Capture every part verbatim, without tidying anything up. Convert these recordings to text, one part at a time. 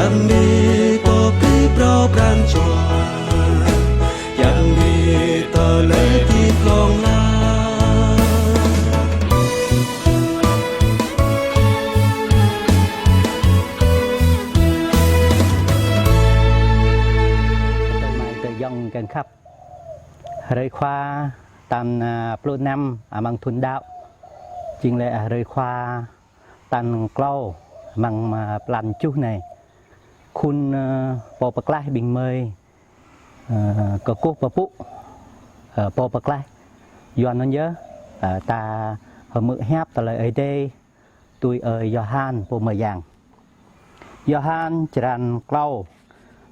Yang đi pơkĭ phrâo pran jua, yang đi tơlơi hơdip hlŏng lar. Adơi amai adơi ayŏng kiăng khăp. Hrơi Khua tal, a, pluh năm amăng thun đăo. Jing lĕ hrơi Khua tal klâo amăng, a, blan tơjuh anai. Khul, a, Pô Pơklaih ƀing gơmơi, a, kơkuh pơpŭ, a, Pô Pơklaih. Yua anŭn yơh, a, ta hơmư̆ hiăp tơlơi Ơi Adai tui ơi Yôhan Pô Mơyang. Yôhan črăn klâo,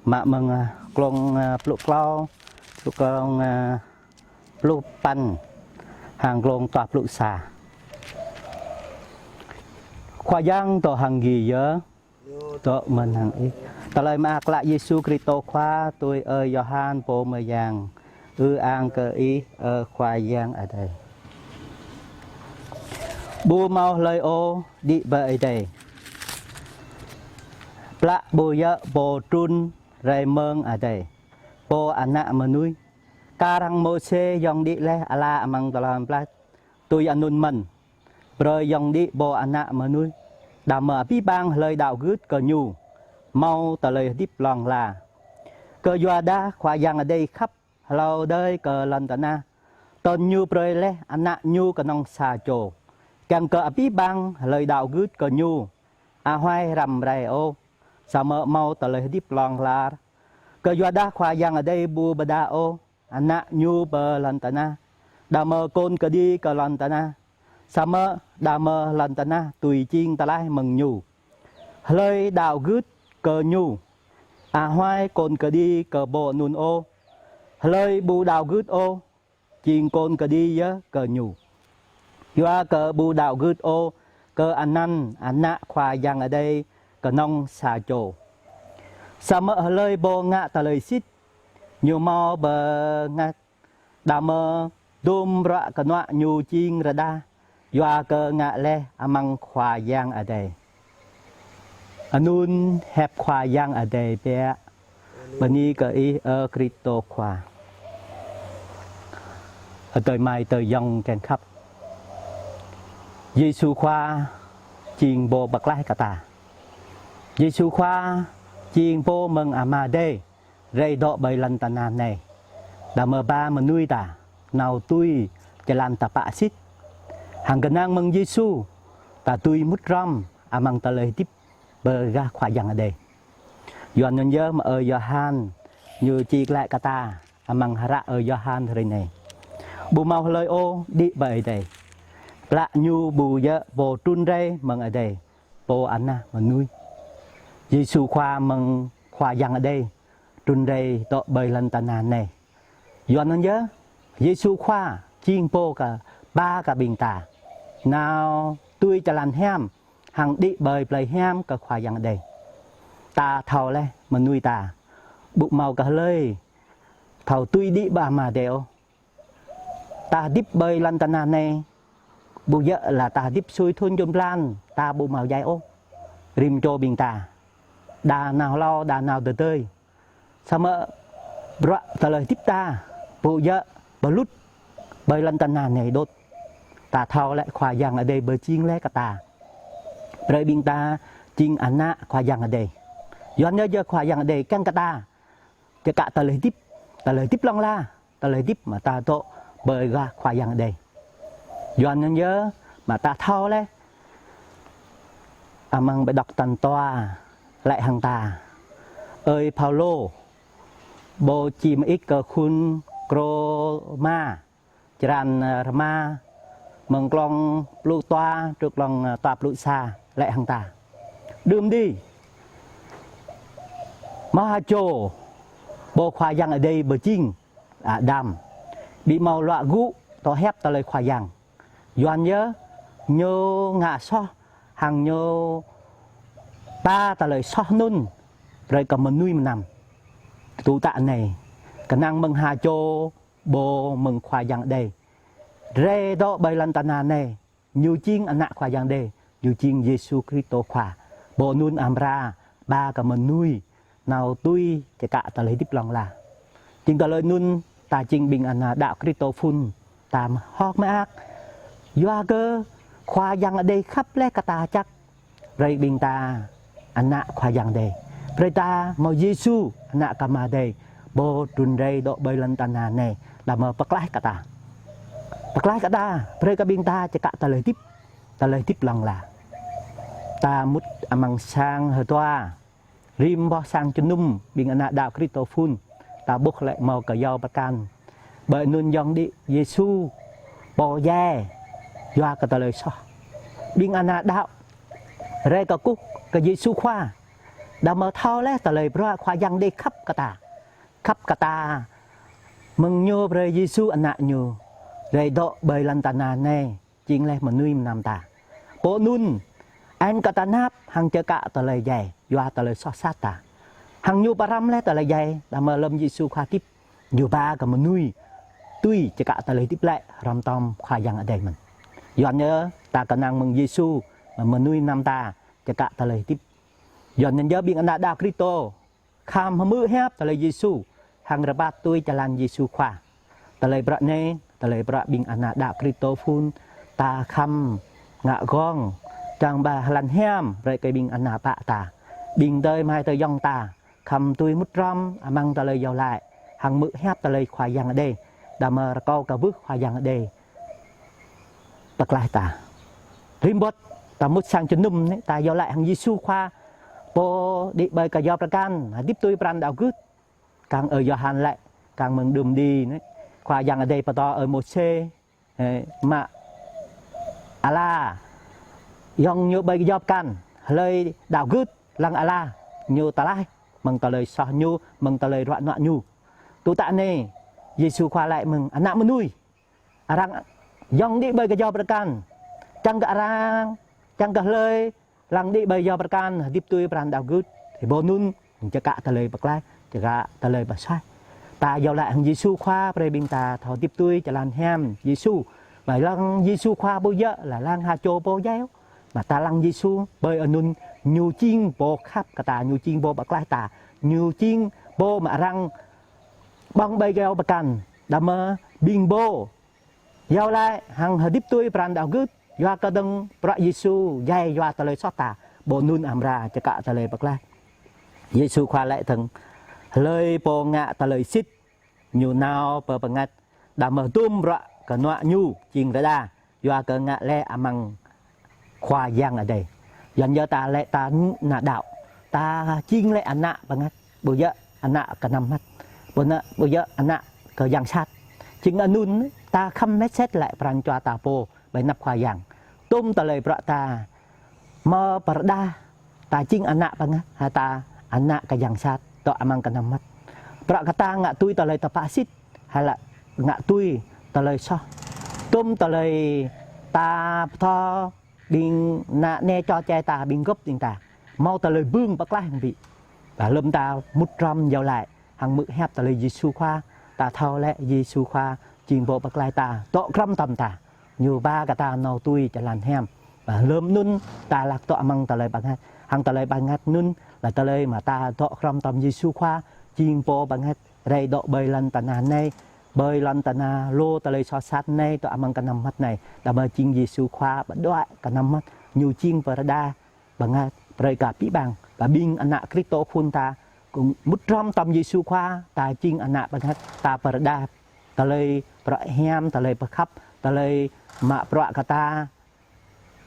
mă mơ̆ng, a, glông, a, pluh klâo, pluh glông, a, pluh păn, hăng glông dua pluh sa. Khua Yang dŏ hăng gih yơh. Dŏ mơ̆n hăng ih. Tơlơi mơak klă Yêsu Kristô Khua tui ơi Yôhan Pô Mơyang. Ư-ang kơ Ih, ơ Khua Yang Adai. Ƀu hmâo hlơi ôh đĭ ƀơi Adai, plă ƀu djơ̆ Pô trŭn rai mơ̆ng Adai, Pô Ană Mơnuih. Kar hăng Môsê yŏng đĭ laih ala amăng tơlơi pơklaih, tui anŭn mơ̆n brơi yŏng đĭ Pô Ană Mơnuih, đah mơ̆ abih bang hlơi đăo gưt kơ Ñu hmâo tơlơi hơdip hlŏng lar. Kơyua dah Khua Yang Adai khăp hlâo đơi kơ lŏn tơnah, tơl Ñu brơi laih Ană Ñu kơnơ̆ng sa čô, kiăng kơ abih bang hlơi đăo gưt kơ Ñu ăt huai răm rai ôh, samơ̆ hmâo tơlơi hơdip hlŏng lar. Kơyua dah Khua Yang Adai ƀu pơđar ôh Ană Ñu pơ lŏn tơnah, đah mơ̆ kơnơ̆ng kơđi kơ lŏn tơnah, samơ̆ đah mơ̆ lŏn tơnah dưi jing tơlơi mơ̆ng Ñu. Hlơi đăo gưt kơ Ñu ăt huai kơnơ̆ng kơđi kơ pô anŭn ôh. Hlơi ƀu đăo gưt ôh, jing kơnơ̆ng kơđi yơh kơ ñu, yua kơ ƀu đăo gưt ôh kơ anăn Ană Khua Yang Adai kơnơ̆ng sa čô. Samơ̆ hlơi pô ngă tơlơi sĭt, ñu hmâo bơngăt, đah mơ̆ dôm bruă kơnuă ñu jing rơđah, yua kơ ngă laih amăng Khua Yang Adai. Anŭn hiăp Khua Yang Adai biă. Bơni kơ Ih, ơ Kristô Khua. Adơi amai adơi ayŏng kiăng khăp. Yêsu Khua jing Pô pơklaih kơ ta. Yêsu Khua jing Pô mơ̆ng Ama Adai rai dŏ ƀơi lŏn tơnah anai, đah mơ̆ ba mơnuih ta nao tui jơlan tơpă sĭt. Hăng kơnang mơ̆ng Yêsu, ta dưi mŭt hrŏm amăng tơlơi hơdip pơ gah Khua Yang Adai. Yua anŭn yơh mơ̆ ơi Yôhan ñu čih glaĭ kơ ta amăng hră ơi Yôhan hrơi anai: Ƀu hmâo hlơi ôh đĭ ƀơi Adai, plă ñu ƀu djơ̆ Pô trŭn rai mơ̆ng Adai, Pô Ană Mơnuih. Yêsu Khua mơ̆ng Khua Yang Adai trŭn rai dŏ ƀơi lŏn tơnah anai. Yua anŭn yơh, Yêsu Khua jing Pô kơ ba kơ ƀing ta nao tui jơlan hiam hăng đĭ ƀơi plơi hiam kơ Khua Yang Adai. Ta thâo laih mơnuih ta ƀu hmâo kơ hlơi thâo tui đĭ ƀơi Ama Adai ôh. Ta hơdip ƀơi lŏn tơnah anai, ƀu djơ̆ lĕ ta hơdip sui thŭn jŭm blan, ta ƀu hmâo djai ôh. Rĭm čô ƀing ta, đa nao hlâo, đa nao tơdơi. Samơ̆ bruă tơlơi hơdip ta ƀu djơ̆ pơlŭt ƀơi lŏn tơnah anai đôč. Ta thâo lĕ Khua Yang Adai pơjing laih kơ ta, brơi ƀing ta jing ană Khua Yang Adai. Yua anŭn yơh Khua Yang Adai kiăng kơ ta čơkă tơlơi hơdip, tơlơi hơdip hlŏng lar, tơlơi hơdip mơ̆ ta dŏ ƀơi gah Khua Yang Adai. Yua anŭn yơh mơ̆ ta thâo laih amăng Bơdŏk tal dua laĭ hăng ta: Ơi Paulô, pô čih mơit kơ khul Rôma, črăn, ơ, rơma, mơ̆ng glông pluh dua truh glông, ơ, dua pluh sa, laĭ hăng ta: Đưm đĭ, mơ̆ ha čô pô Khua Yang Adai pơjing, Ađam, ƀu hmâo luă gŭ dŏ hiăp tơlơi Khua Yang. Yua anŭn yơh, ñu ngă soh hăng ñu ba tơlơi soh anŭn brơi kơ mơnuih mơnam. Tŭ tă anai, kơnang mơ̆ng ha čô pô mơ̆ng Khua Yang Adai rai dŏ ƀơi lŏn tơnah anai, ñu jing ană Khua Yang Adai, ñu jing Yêsu Kristô Khua. Pô anŭn amra ba kơ mơnuih nao tui čơkă tơlơi hơdip hlŏng lar. Jing tơlơi anŭn ta jing ƀing ană đaŏ Kristô phŭn, ta hơ̆k mơak yua kơ Khua Yang Adai khăp laih kơ ta čăk. Brơi ƀing ta ană Khua Yang Adai. Brơi ta hmâo Yêsu, ană kơ Ama Adai, pô trŭn rai dŏ ƀơi lŏn tơnah anai, đah mơ̆ pơklaih kơ ta. Pơklaih kơ ta, brơi kơ ƀing ta čơkă tơlơi hơdip, tơlơi hơdip hlŏng lar. Ta mŭt amăng sang hơdua, rĭm boh sang jơnum ƀing ană đaŏ Kristô phŭn, ta ƀuh lĕ hmâo kơyâo pơkăn. Ƀơi anŭn yŏng đĭ Yêsu pô djai yua kơ tơlơi soh. Ƀing ană đaŏ rai kơkuh kơ Yêsu Khua, đah mơ̆ thâo laih tơlơi bruă Khua Yang Adai khăp kơ ta. Khăp kơ ta mơ̆ng Ñu brơi Yêsu Ană Ñu rai dŏ ƀơi lŏn tơnah anai, jing laih mơnuih mơnam ta. Pô anŭn, añ kơ tơnap hăng čơkă tơlơi djai, yua tơlơi soh sat ta. Hăng Ñu pơrăm laih tơlơi djai, đah mơ̆ lơ̆m Yêsu Khua hơdip, Ñu ba kơ mơnuih tui čơkă tơlơi hơdip glaĭ hrŏm tom Khua Yang Adai mơ̆n. Yua anŭn ta kơnang mơ̆ng Yêsu, mơnuih mơnam ta čơkă tơlơi hơdip. Yua anŭn yơh ƀing ană đaŏ Kristô khăm hmư̆ hiăp tơlơi Yêsu, hăng rơbat tui jơlan Yêsu Khua. Tơlơi bruă anai, tơlơi bruă ƀing ană đaŏ Kristô phŭn, ta khăm ngă gơ̆ng, čang ba jơlan hiam, brơi kơ ƀing ană bă ta. Ƀing adơi amai adơi ayŏng ta, khăm tui mŭt hrŏm amăng tơlơi iâu laĭ, hăng hmư̆ hiăp tơlơi Khua Yang Adai, đah mơ̆ rơkâo kơ ƀuh Khua Yang Adai pơklaih ta. Rĭm ƀuh ta mŭt sang jơnum anai, ta iâu laĭ hăng Yêsu Khua, pô đĭ ƀơi kơyâo pơkăn, hơdip tui pran đaŏ gưt. Kang ơi Yôhan laĭ, kang mơ̆ng đưm đĭ anai, Khua Yang Adai pơtô ơi Môsê, ơ, mă ala, yŏng ñu ƀơi kơyâo pơkăn, hlơi đaŏ gưt lăng ala, ñu tơlaih mơ̆ng tơlơi soh ñu, mơ̆ng tơlơi ruă nuă ñu. Tŭ tă anai, Yêsu Khua laĭ mơ̆ng ană mơnuih, arăng yŏng đĭ ƀơi kơyâo pơkăn, čang kơ arăng, čang kơ hlơi, lăng đĭ ƀơi kơyâo pơkăn, hơdip tui pran đaŏ gưt, ƀơi anŭn, čơkă tơlơi pơklaih, čơkă tơlơi pơsuaih. Ta iâu laĭ hăng Yêsu Khua, brơi ƀing ta thâo hơdip tui jơlan hiam Yêsu. Ƀơi lăng Yêsu Khua ƀu djơ̆, lăng ha čô pô djai. Mă ta lăng Yêsu, ƀơi anŭn, Ñu jing pô khăp kơ ta, Ñu jing pô pơklaih ta, Ñu jing pô mă arăng ƀơ̆ng ƀơi kơyâo pơkăn, đah mơ̆ ƀing pô iâu laĭ hăng hơdip tui pran đaŏ gưt, yua kơ dơ̆ng bruă Yêsu djai yua tơlơi soh ta, ƀơi anŭn amra čơkă tơlơi pơklaih. Yêsu Khua laĭ dơ̆ng, hlơi pô ngă tơlơi sĭt, ñu nao pơ bơngăt, đah mơ̆ hơdôm bruă kơnuă ñu jing rơđah, yua kơ ngă laih amăng Khua Yang Adai. Yua anŭn yơh ta laĭ ta ană đaŏ, ta jing laih ană bơngăt, ƀu djơ̆ ană kơnăm mơmŏt, ƀu ană, ƀu djơ̆ ană kơ yang sat. Jing anŭn ta khăm mơsĕt laĭ pran jua ta pô ƀơi anăp Khua Yang. Tôm tơlơi bruă ta hmâo pơrơđah, ta jing ană bơngăt, ha ta ană kơ yang sat, dŏ amăng kơnăm mơmŏt. Bruă kơ ta ngă tui tơlơi tơpă sĭt, ha lĕ ngă tui tơlơi soh. Tôm tơlơi ta pơtô ƀing ană neh čô čê ta, ƀing gŏp ƀing ta, hmâo tơlơi bưng pơklaih hăng ƀing. Ƀơi lơ̆m ta mŭt hrŏm iâu laĭ, hăng hmư̆ hiăp tơlơi Yêsu Khua, ta thâo laih Yêsu Khua jing pô pơklaih ta, dŏ hrŏm tom ta. Ñu ba kơ ta nao tui jơlan hiam. Ƀơi lơ̆m anŭn ta lăk dŏ amăng tơlơi bơngăt. Hăng tơlơi bơngăt anŭn, lĕ tơlơi mă ta dŏ hrŏm tom Yêsu Khua, jing pô bơngăt, rai dŏ ƀơi lŏn tơnah anai, ƀơi lŏn tơnah lu tơlơi soh sat anai, dŏ amăng kơnăm mơmŏt anai. Đah mơ̆ jing Yêsu Khua pơđuaĭ kơnăm mơmŏt, Ñu jing pơrơđah bơngăt, brơi kơ abih bang, kơ ƀing ană Kristô phŭn ta, kơ mŭt hrŏm tom Yêsu Khua, ta jing ană bơngăt, ta pơrơđah tơlơi bruă hiam, tơlơi pơkhăp, tơlơi mă bruă kơ ta,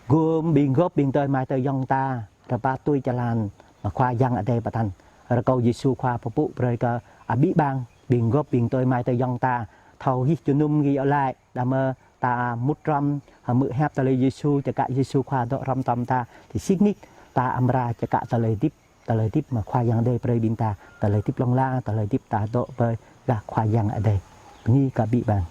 gum ƀing gŏp ƀing adơi amai adơi ayŏng ta, rơbat tui jơlan mơ̆ Khua Yang Adai pơtă. Rơkâo Yêsu Khua pơpŭ brơi kơ abih bang ƀing gŏp ƀing adơi amai adơi ayŏng ta, thâo hĭ jơnum gih iâu laĭ, đah mơ̆ ta mŭt hrŏm, hmư̆ hiăp tơlơi Yêsu, čơkă Yêsu Khua dŏ hrŏm tom ta, ti sĭt nik ta amra čơkă tơlơi hơdip, tơlơi hơdip mơ̆ Khua Yang Adai brơi ƀing ta, tơlơi hơdip hlŏng lar, tơlơi hơdip ta dŏ ƀơi gah Khua Yang Adai. Bơni kơ abih bang.